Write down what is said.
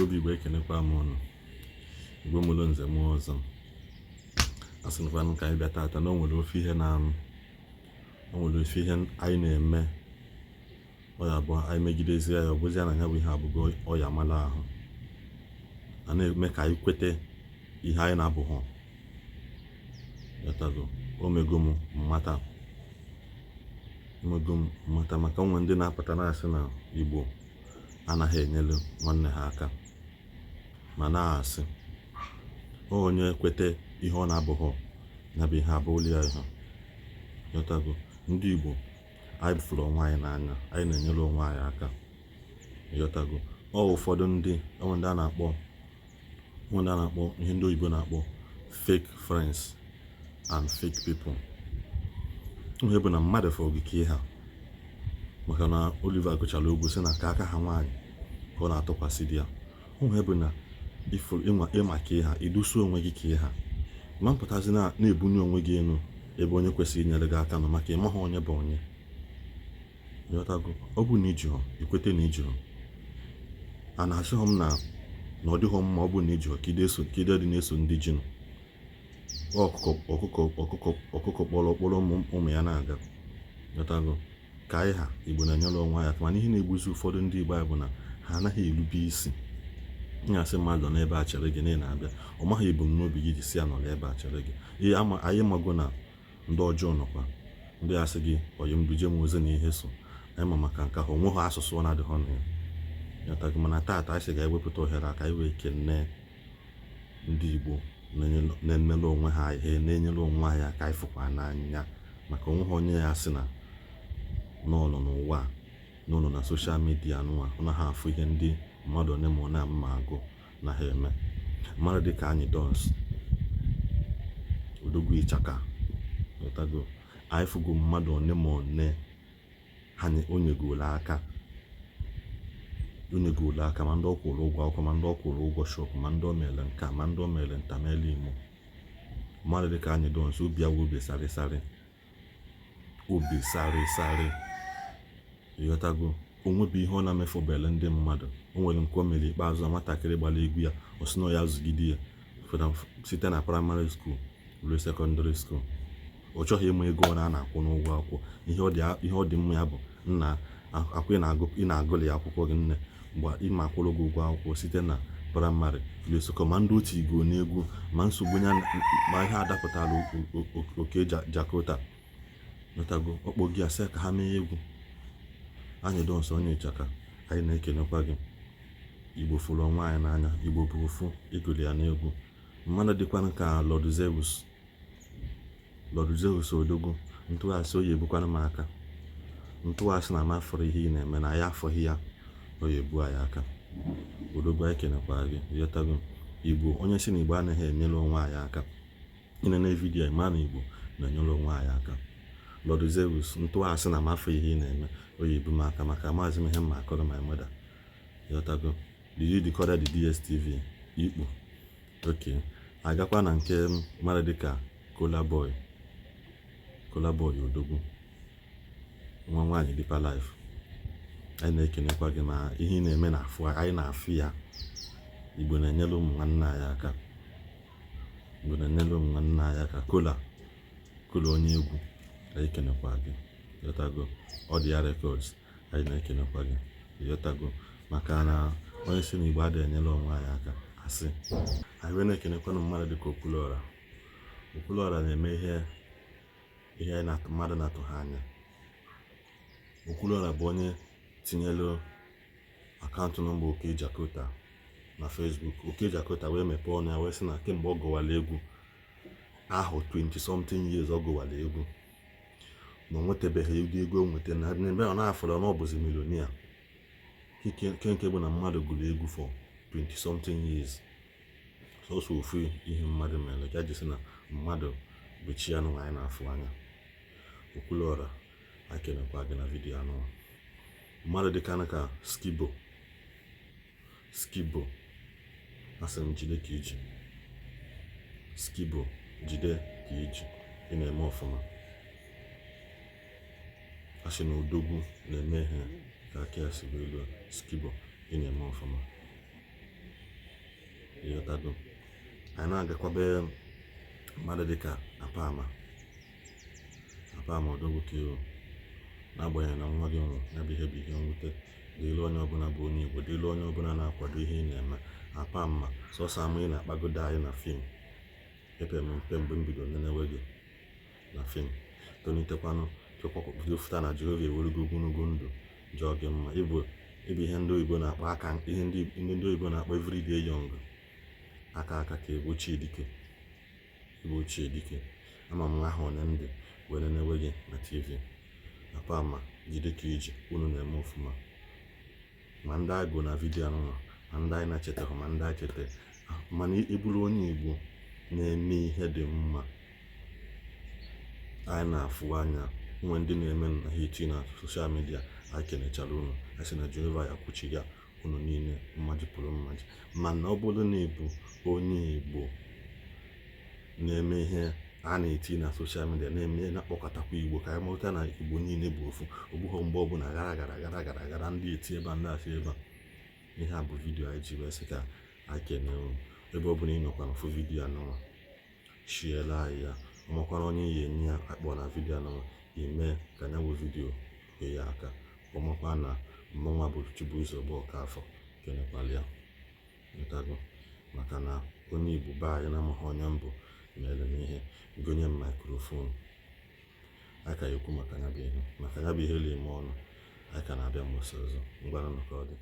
Bụ Igbo, ekenekwa m ụnụ. Igbo mụrụ nze mụọ ọzọ, a sị nkwanụ ka anyị bịa tata na o nwere ofe ihe na o nwere ofe ihe anyị na-eme. Ọ ya bụ anyị megidezie ya, ọ bụzie na ya bụ ihe abụgo ọya mara ahụ a na-eme ka anyị kwete ihe anyị na-abụghọ. Ghọtago? Omego m mmata, omego m mmata, maka onwe ndị na-apụta na-asị na Igbo anaghị enyere nwanne ha aka, ma na-asị onye kwete ihe ọ na-abụghọ, ya bụ ihe abụghị ya ihe. Ghọtago? Ndị Igbo, anyị fụrụ onwe anyị n'anya, anyị na-enyere onwe anyị aka. Ghọtago? Ọ ụfọdụ ndị, onwe ndị a na-akpọ, onwe ndị a na-akpọ ihe ndị oyibo na-akpọ fake friends and fake people. Ihe bụ na mmadụ fụrụ gị ka ihe a, maka na Oliver gụchara ogwu sị na ka aka ha nwaanyị ka ọ na-atụkwasị di ya. Onwe bụ na ịma ka ịha iduso onwe gị ka ịha ma mpụtazi na-ebunye onwe gị elu ebe onye kwesịrị inyere gị aka nọ, maka ịmaghị onye bụ onye. Ịghọtago? Ọ bụ na ijihọ, ikwete na ijihọ. A na-asịghọ m na ọ dịghọ mma. Ọ bụ na ijihọ, ka ide eso, ka ide dị na-eso ndị jinụ. Ọkụkọ, ọkụkọ, ọkụkọ, ọkụkọ kpọrọ kpọrọ ụmụ ụmụ ya na-aga. Ghọtago? Ka anyị ha, Igbo na-enyere onwe anyị aka, mana ihe na-egbuzi ụfọdụ ndị Igbo anyị bụ na ha anaghị erube isi. Nya asị mmadụ nọ n'ebe a chere gị na ị na-abịa, ọ maghị ebumnobi gị ji si ya nọ n'ebe a chere gị. Ihe ama anyị mago na ndị ọjọọ nọkwa, ndị asị gị oyi m duje m ozi na ihe so anyị ma maka nke ahụ, onweghị asụsụ ọ na-adịghọ na ya. Ghọtago? Mana taata, anyị sị ga-ewepụta ohere a ka anyị wee kene ndị Igbo na-emere onwe ha ihe, na-enyere onwe ha aka. Anyị fụkwa n'anya, maka onweghị onye ya sị na n'ọnọ n'ụwa a, n'ụlọ na social media nụwa, ọ naghị afụ ihe ndị mmadụ one ma one ma agụ na ha eme. Mmadụ dịka anyị Dons Odogwu Ịchaka. Ghọtago? Anyị fụgo mmadụ one ma one ha o nyegoro aka, o nyegoro aka, ma ndị ọ kwụrụ ụgwọ akwụkwọ, ma ndị ọ kwụrụ ụgwọ shop, ma ndị o mere nke a, ma ndị o mere ntamele imo. Mmadụ dịka anyị Dons, obi awụ obi sarịsarị, obi sarịsarị. Ịghọtago? O nwebe ihe ọ na-emefubele ndị mmadụ. O nwere nke o mere ikpeazụ na nwatakịrị gbara egwu ya, ọ sị na ya zụgide ya site na primary school ruo secondary school. Ọ chọghị ịma ego ọ na-akwụ n'ụgwọ akwụkwọ. Ihe ọ dị mma ya bụ nna akwa ị na-agụli akwụkwọ gị, nne, mgbe ịma akwụrụ gị ụgwọ akwụkwọ site na primary ruo secondary. Ma ndị otu igo n'egwu, ma nsogbu ya, ma ihe adapụtara oke Jakota. Ghọtago? Ọkpọ gị asị ka ha mee egwu. Anyị Dons onye Ịchaka, anyị na-ekenekwa gị. Igbo fụrụ onwe anyị n'anya. Igbo bụ ofu. Ịgụrụ ya n'egwu. Mmadụ dịkwanụ ka Lord Zeus, Lord Zeus Odogwu, ntụgharị oyi ebukwanụ m aka. Ntụgharị na amafọrọ ihe ị na-eme na ya afọghị ya, oyi ebu anyị aka. Odogwu, anyị kenekwara gị. Ịghọtago? Igbo, onye si na Igbo anaghị enyere onwe anyị aka, ịnene video ma na Igbo na-enyere onwe anyị aka. Lord Zeus, ntụgharị na amafọ ihe ị na-eme, oyi ebu m aka, maka amaghịzi m ihe m ma akọrọ my mother. Ịghọtago? Did you decode the DSTV ikpu? Okay, agakwa na nke mmadụ dịka Kola Boy, Kola Boy Odogwu, nwa nwaanyị Deeper Life, anyị na-ekenekwa gị ma ihe ị na-eme na afụ anyị na-afụ ya. Igbo na-enyere ụmụ nwanne anyị aka. Igbo na-enyere ụmụ nwanne anyị aka. Kola, Kola onye egwu, anyị kenekwa gị. Ịghọtago? Ọ dị ya Records, anyị na-ekenekwa gị. Ịghọtago? Maka na onye si na Igbo adịghị enyere onwe anyị aka, asị. Anyị wee na-ekenekwanụ mmadụ dịka Okwuluọra. Okwuluọra na-eme ihe ihe mmadụ na-atụ ha anya. Okwuluọra bụ onye tinyelu account number Oke Jakota na Facebook. Oke Jakota wee mepee ọnụ ya wee sị na kemgbe ọ gụwara egwu ahụ, 20 something years ọ gụwara egwu, na o nwetabeghị ego ego o nweta na ebe ọ na-afọrọ na ọ bụzi millionaire. Nke nke bụ na mmadụ gụrụ egwu for 20 something years, sọsọ ofu ihe mmadụ mere ka ji sị na mmadụ bụ chi anụ anyị na-afụ anya. Okwuluọra, akenekwa gị na video anụ. Mmadụ dịka ka Skibo, Skibo, asị m jide ka iji. Skibo, jide ka iji, ị na-eme ọfụma. Asị na odogwu na-eme ihe ka aka ya si wee luo. Skibo, ị na-eme ọfụma. Ịghọtago? Anyị na-agakwabe mmadụ dịka Apama. Apama, odogwu ka iwu. N'agbanyeghị na nwa gị nwụrụ, ya bụ ihe bụ ihe mwute dịịrị onye ọbụla bụ onye Igbo, dịịrị onye ọbụla na-akwado ihe ị na-eme. Apama, sọsọ ama ị na-akpagodo anyị na film. Epe m mpe mgbe m bidoro nenewe gị na film, tolitekwanụ fụta na Jehova ewerugo ogologo ndụ jọọ gị mma. Ịbụ ihe ndị oyibo na-akpọ aka, ihe ndị oyibo na-akpọ everyday young. Aka aka ka ebe ochie dike, ebe ochie dike. Ama m aha onye ndị wee nenewe gị na TV. Apama, jide ka iji. Unu na-eme ọfụma, ma ndị agụ na video anụnwa, ma ndị anyị na-echetaghị, ma ndị anyị cheta. Mana ịbụrụ onye Igbo na-eme ihe dị mma, anyị na-afụ anya nwe ndị na-eme na ha eti na social media. Anyị kenechara unu. A sị na Jehova ya kwuchiga unu niile mmaji pụrụ mmaji. Mana ọ bụrụ na ịbụ onye Igbo na-eme ihe a na-eti na social media, na-eme na-akpọkọtakwa Igbo ka anyị mụta na Igbo niile bụ ofu, ọ bụghị mgbe ọbụla gara gara gara gara gara, ndị eti ebe a, ndị asị ebe a. Ihe a bụ video anyị ji wee sị ka anyị kene unu. Ebe ọ bụla ị nọkwa n'ofu video anụnwa, shiela anyị ya. Ọmakwara onye iyi enye ya akpọ na video anụnwa, ime ka ya bụ video kwe ya aka. Ọmakwa na mmanwa bụ Chibuzo bụ Ọkafọ kenekwala ya ntago, maka na onye Igbo be anyị na-amaghị onye mbụ mere m ihe gonye m microphone. A ka ekwu maka ya bụ ihe, maka ya bụ ihe eme ọnụ. Anyị ka na-abịa mbọsị ọzọ. Ngwanụ, ka ọ dị.